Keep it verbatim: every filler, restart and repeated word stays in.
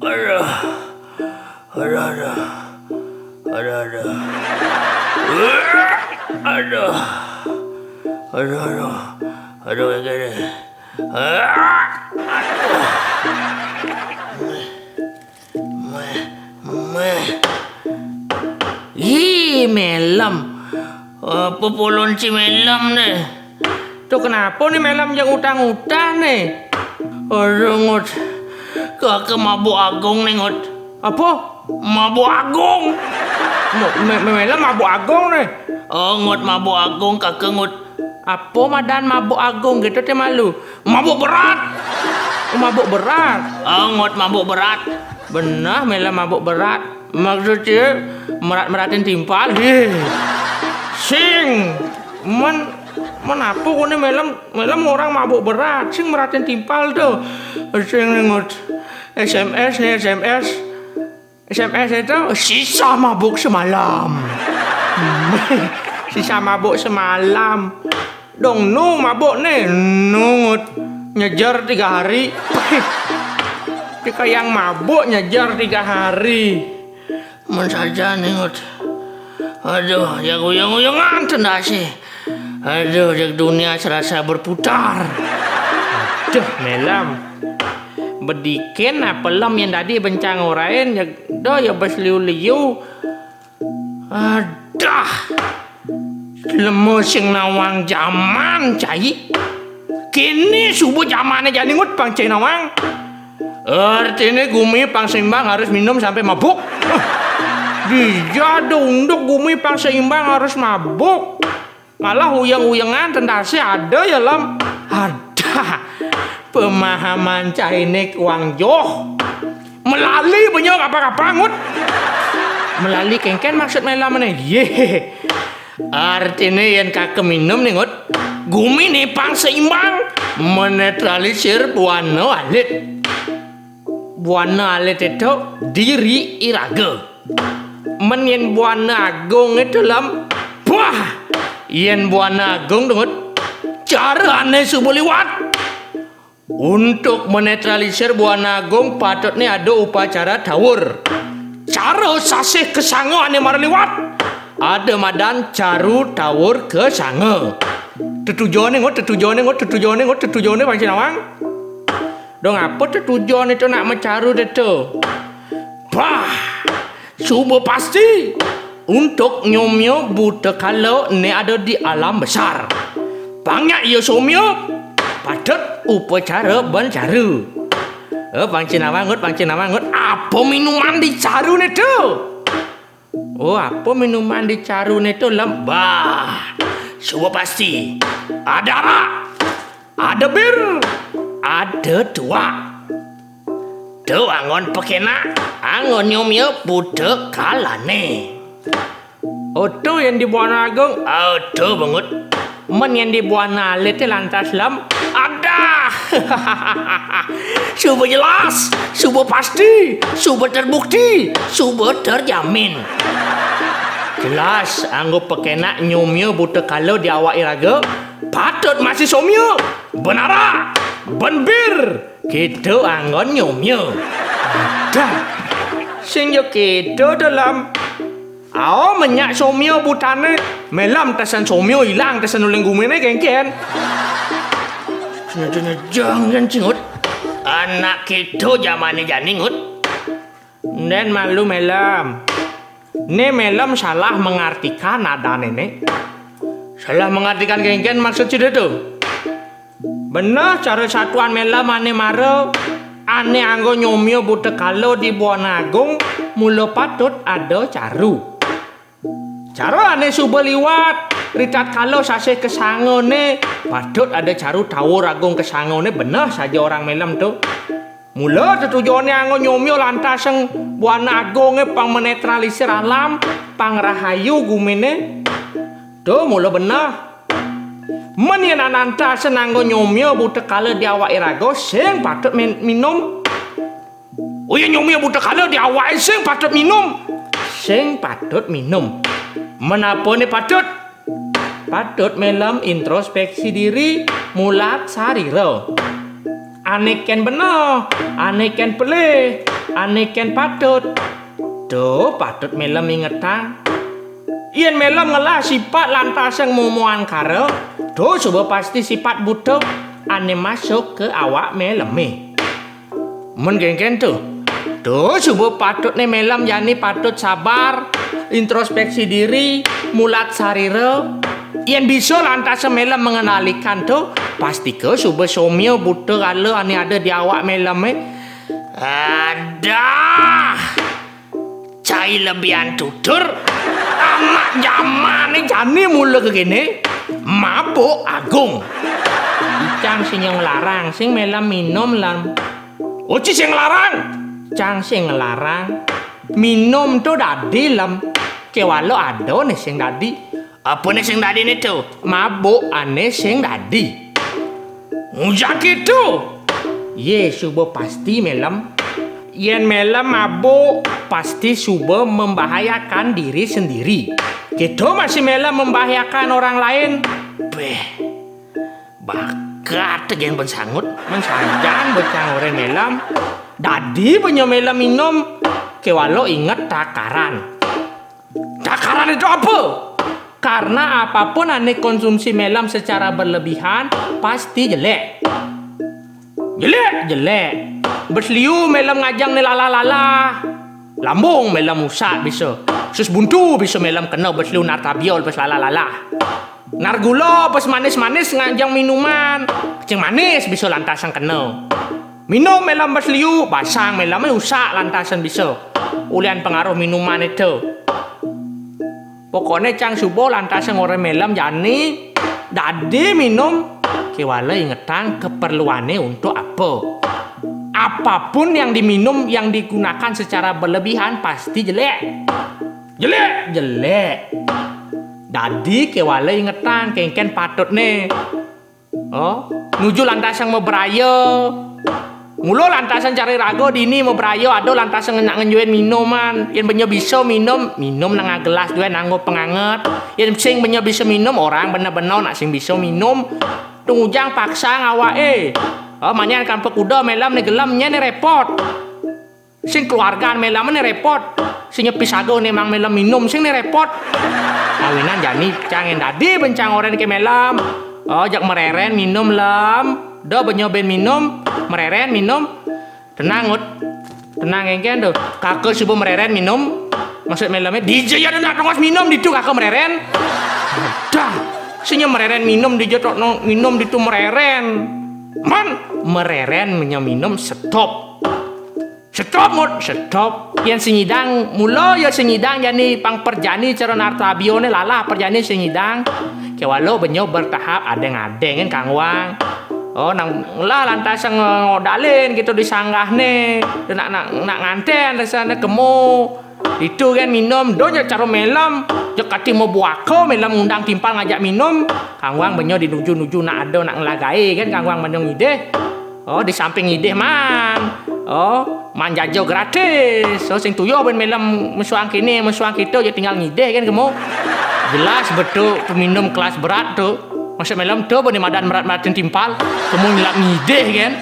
Aduh. Aduh, aduh. Aduh, aduh. Aduh. Aduh, aduh. Aduh, aduh. Aduh. Meh, meh. Ih, Melem. Apa polon si Melem nih? Tuh, kenapa nih Melem yang utang-utang nih? Aduh, Ngut. Kakak mabuk agung nih, Ngut. Apa? Mabuk agung. Mo-, me-, me-, Melem mabuk agung nih. Oh, Ngut, mabuk agung, kakak, Ngut. Apa madan mabuk agung gitu teh malu? Mabuk berat. Oh, mabuk berat. Oh, Ngut, mabuk berat. Benah Melem mabuk berat. Maksudnya merat-meratin timpal. Ih. Sing. Men, men apa kone Melem, Melem orang mabuk berat. Sing meratin timpal tuh. Sing, Ngut. S M S nih, S M S. S M S itu sisa mabuk semalam. Sisa mabuk semalam. Dong, nu mabuk nih, nu, Ngut, nyejar tiga hari. Tika yang mabuk nyejar tiga hari. Mun saja nih, Ngut. Aduh, ya uyang-uyangan tendasi. Aduh, jak dunia serasa berputar. Aduh, Melem. Bedikin apa Lem yang tadi bencang orain, jak do ya bes liu-liu. Adah. Lemo sing nawang jaman, cai. Kini subuh jamane jani, Ngut, pang cai nawang. Artine gumi pang seimbang harus minum sampai mabuk. Dia do unduk gumi pang seimbang harus mabuk. Malah uyang-uyangan tendase ada ya, Lem. Ada. Pemahaman caine kuang joh. Melali banyak apa-apa, Ngut. Melali kengken maksud Melem ne. Ye. Artine yen kake minum nih, Ngut. Gumi ne pang seimbang. Menetralisir buana alit. Buana alit itu diri iraga. Men yen buana agung itu, Lem. Wah! Yen buana agung, Ngut. Cara ane suba liwat. Untuk menetralisir buana agung, patutne ada upacara tawur. Cara sasih kesanga ane mara liwat. Ada madan caru tawur kesanga. Tetujone, Ngut, tetujone, Ngut, tetujone, Ngut, tetujone, pang cai nawang. Dong, apa tetujone tu nak macaru de tu? Bah! Suba pasti untuk nyomia buta kala ne ada di alam besar. Pang nya iya somia, patut upacara ban caru. Eh, pang cai nawang, Ngut, pang cai nawang, Ngut. Apa minuman dicaru ne tu? Oh, apa minuman dicaru ne tu, Lem? Bah, suba pasti. Ada arak, ada bir, ada tuak. Tu anggon pekenak, anggon nyomia buta kalane. Oh, tu yang di Buana Agung? Oh, tu, Ngut. Men yang di Buana Alit te lantas, Lem? Ada. Suba jelas, suba pasti, suba terbukti, suba terjamin. Jelas, anggo pekenak nyomia buta kala di awak iraga, patut masih somia, ben arak, ben bir, kita anggon nyomia. Dah, sing ya kita dalam. Ao, menyak somia butane, Melem tesen somia ilang tesen uling gumine kengken. Senejang kan, Ngut. Anak kita jamane jani, Ngut. Nden malu, Melem. Ne Melem salah mengartikan adane ne. Salah mengartikan kengken maksud sida tu. Beneh cara satuan Melem ane mara, ane anggo nyomia buta kala di Buana Agung, mula patut ada caru. Cara ane suba liwat, ritatkala sasih kesangane, patut ada caru tawur agung kesangane, beneh saja orang Melem tu. Mula tetujone anggo nyomia lantaseng Buana Agunge pang menetralisir alam, pang rahayu gumine. Tu mula beneh. Men yen anantasen anggo nyomia buta kala di awak iraga, sing patut min-, minum. Oh ya, nyomia buta kala di awake sing patut minum. Sing patut minum. Menapa ne patut? Patut melem introspeksi diri, mulat sarira. Ane ken beneh, ane ken pelih, ane ken patut. To patut melem ingetang. Yen melem ngelah sipat lantasang momoan kara, to suba pasti sipat buta ane masuk ke awak meleme. Men kengken to, to suba patutne melem jani patut sabar, introspeksi diri, mulat sarira. Yen bisa lantasang melem mengendalikan to, pastika suba somia buta kala ane ada di awak meleme. Adah! Cai lebihan tutur, anak jamane jani mula ke kene, mabuk agung. Icang sing nglarang, sing melem minum, Lem. Oci sing nglarang? Cang sing nglarang. Minum to dadi, Lem. Kewala ada ne sing dadi. Apa ne sing dadi ne to? Mabuk ane sing dadi. Ngujang keto? Ye, suba pasti melem. Yen melem mabuk, pasti suba membahayakan diri sendiri. Keto masih melem membahayakan orang lain. Beh, bakat gen pensangut, men sanjan becang oren melem. Dadi benyo melem minum, kewala inget takaran. Takaran itu apa? Karena apapun ane konsumsi melem secara berlebihan, pasti jelek. Jelek, jelek. Besliu melem ngajang ne lalah-lalah. Lambung melem usak bisa. Sus buntu bisa melem kena besliu nar tabiol pas lalah-lalah. Nar gula pas manis-manis ngajang minuman. Kecing manis bisa lantasang kena. Minum melem besliu, basang melem usak lantasang bisa. Ulian pengaruh minuman itu. Pokokne cang suba lantasang oren melem jani, dadi minum, kewala ingetang keperluane untuk apa. Apapun yang diminum, yang digunakan secara berlebihan, pasti jelek. Jelek, jelek. Dadi kewala ingetang kengken patutne. Oh, nuju lantasang mabraya. Mula lantasang cari raga dini mabraya, ada lantasang nak ngenjuin minuman. Yen benya bisa minum, minum nang gelas due nganggo penganget. Yen sing benya bisa minum, orang bener-bener nak sing bisa minum. Tungujang paksa ngawake. Oh, manyan kan pekuda melem ne gelem, nyen ne repot. Sing keluargan melem ne repot. Sing nyepi sago ne mang melem minum, sing ne repot. Awinan jani cang en dadi bencang oren ke melem. Oh, jak mereren minum, Lem. Do benyo ben minum, mereren minum. Tenang, Ngut. Tenang, engken tu. Kaka suba mereren minum. Maksud meleme, dija ya nak tongos minum ditu kaka mereren. Dah. Sing nyo mereren minum, dija tok no, minum ditu mereren. Man, mereren menyo minum, stop. Stop, Ngut, stop. Yen sing nyidang, mula ya sing nyidang jani pang perjani cara nartabio ne lalah perjani sing nyidang. Kewala benyo bertahap adeng-adeng kan Kang Wang. Oh, nang lah lantas ngodalin gitu di sanggah ne. Nak, nak, nak nganten rasane kemo. Itu kan minum, do nyo cara melem. Jek kati mau buaka melem ngundang timpal ngajak minum. Kang Wang benyo dinuju-nuju nak ada nak ngelagae kan Kang Wang benyo ngidih. Oh, di samping ngidih man. Oh, manjajo gratis. Oh, sing tuyuh ben melem mesuang kini, mesuang kita, ya tinggal ngidih kan kemo. Jelas betul peminum kelas berat tu. Masa melem tu ben madan berat-beratin timpal. Kemo ngelak ngidih kan.